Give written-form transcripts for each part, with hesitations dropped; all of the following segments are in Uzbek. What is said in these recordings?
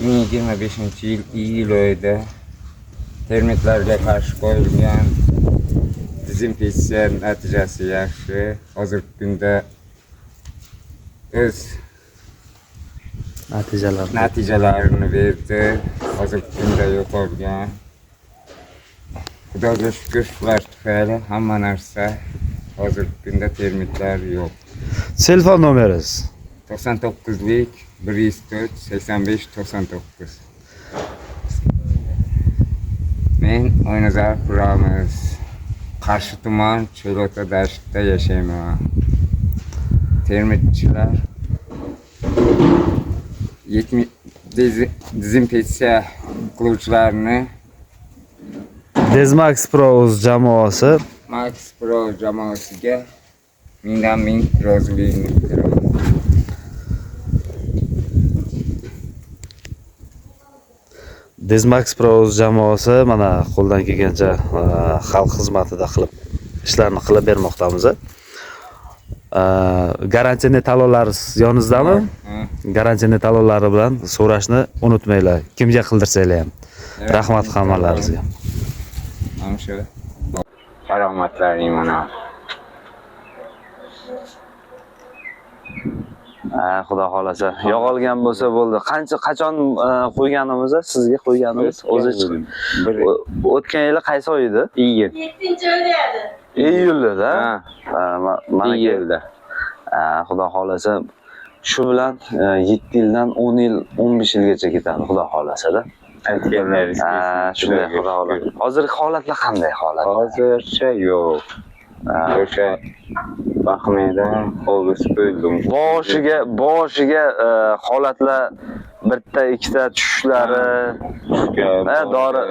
2025 yil iyul oyida termitlarga qarshi qo'yilgan dezinfeksiya natijasi yaxshi. Hozirgi kunda o'z Natijalar. natijalarini berdi. Hozirgi kunda yo'qolgan. Xudoga shukur, shular tufayli hamma narsa, hozirgi kunda termitlar yo'q. Telefon nomeringiz? 99lik 104 85 99. Men Oynazar Ramiz. Qarshi tuman, Cho'lota dashtida yashayman. Termitchilar dezinfeksiya qiluvchilarni Dezmax Pro o'z jamoasi Max Pro jamoasiga mingdan ming roziligimni bildiraman. Dezmax Pro o'z jamoasi mana qo'ldan kelgancha xalq xizmatida qilib ishlarni qilib bermoqdamiz. Гарантийный talonlar yoningizdami? Ha. Гарантийный talonlari bilan so'rashni unutmanglar. Kimga qildirsanglar ham. Rahmat hammalaringizga. Mana shu karomatlaring mana. Ha, xudo xolasa. Yo'qolgan bo'lsa bo'ldi. Qancha qachon qo'yganimiz, sizga qo'yganimiz o'zi chiqdi. Bir O'tgan yili qaysi oy edi? Iyul. Yettinchi oyda. Iyulda. Ha, Ha, mana iyulda. Ha, xudo xolasa shu bilan 7 yildan 10 yil, 15 yilgacha ketadi, xudo xolasada. Aytganlaringiz Ha, kelsin. shunday, Xudoga xudo shukur. xohlasa. Hozirgi holatlar qanday holat? Hozircha yo'q. Ha. O'sha vahmadan xobis bo'ldim. Boshiga holatlar bitta ikkita tushishlari, Tushgan, ha, dori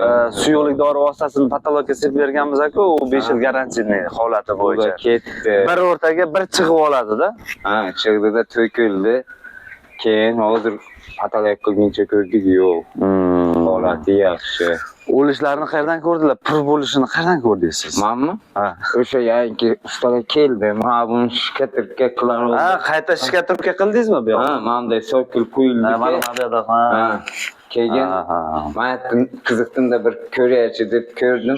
suyuqlik dori vositasini patologga sepib berganmiz-ku, u 5 yil garantiyniy holati bo'yicha bo'yicha. ketdi. Bir o'rtaga bir chiqib oladida. Ha, chiqdida to'kildi. Keyin hozir patolog qilguncha ko'rdik, yo'q. Holati yaxshi. O'lishlarini qayerdan ko'rdilar? Pir bo'lishini qayerdan ko'rdingiz siz? Manmi? Ha. O'sha yangi ustalar keldi. Mana buni shkatirka qilar. Ha, qayta shkaturka qildingizmi bu yoqqa? Ha, mana bunday sokil quyildi. Ha, mana bu yoqda. Ha. Ha. Keyin Ha, ha, ha. man aytdim, qiziqdim-da, bir ko'raychi deb ko'rdim.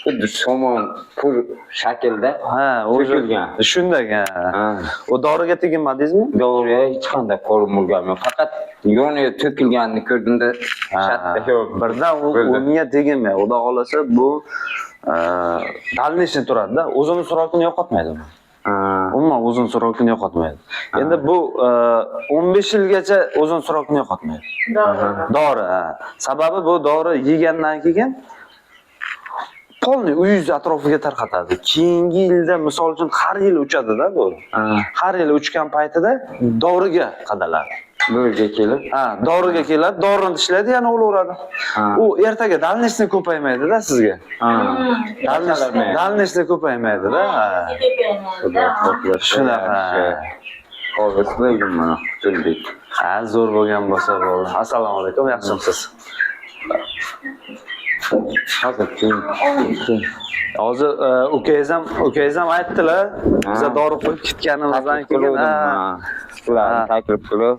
Xuddi somon pur shaklda Ha, o'zi to'kilgan. Shunday, ha. Ha. U doriga teginmadingizmi? Doriga hech qanday qo'lim urganim yo'q. Faqat yoniga to'kilganini ko'rdimda, shatta yo'q. Birdan u Bo'ldi. unga teginmay, xudo xolasa bu дальнейший turadi-da. O'zini срок ini yo'qotmaydi bu. Ha. Umuman o'zini срок ini yo'qotmaydi. Endi bu 15 yilgacha o'zini срок ini yo'qotmaydi. Dori. Dori, ha. Sababi bu dori yegandan keyin полный uyingiz atrofiga tarqatadi. Keyingi yilda misol uchun har yil uchadi-da bu. Ha. Har yil uchgan paytida doriga qadaladi. Bu yerga kelib, Ha, doriga keladi, dorini tishlaydi, yana o'laveradi. Ha. U ertaga дальнейший ko'paymaydi-da sizga. Ha. Дальнейший дальнейший ko'paymaydi-da. Ha. Xudo xohlasa. Shunaqa. Yaxshi. Hozir bo'ldim, mana qutuldik. Ha, zo'r bo'lgan bo'lsa bo'ldi. Assalomu alaykum, yaxshimisiz? Hozir keyin. Keyin. Hozir ukangiz ham aytdilar, biza dori qo'yib ketganimizdan Taklif keyin qiluvdim, ha, ha. Ularni Ha. taklif qilib,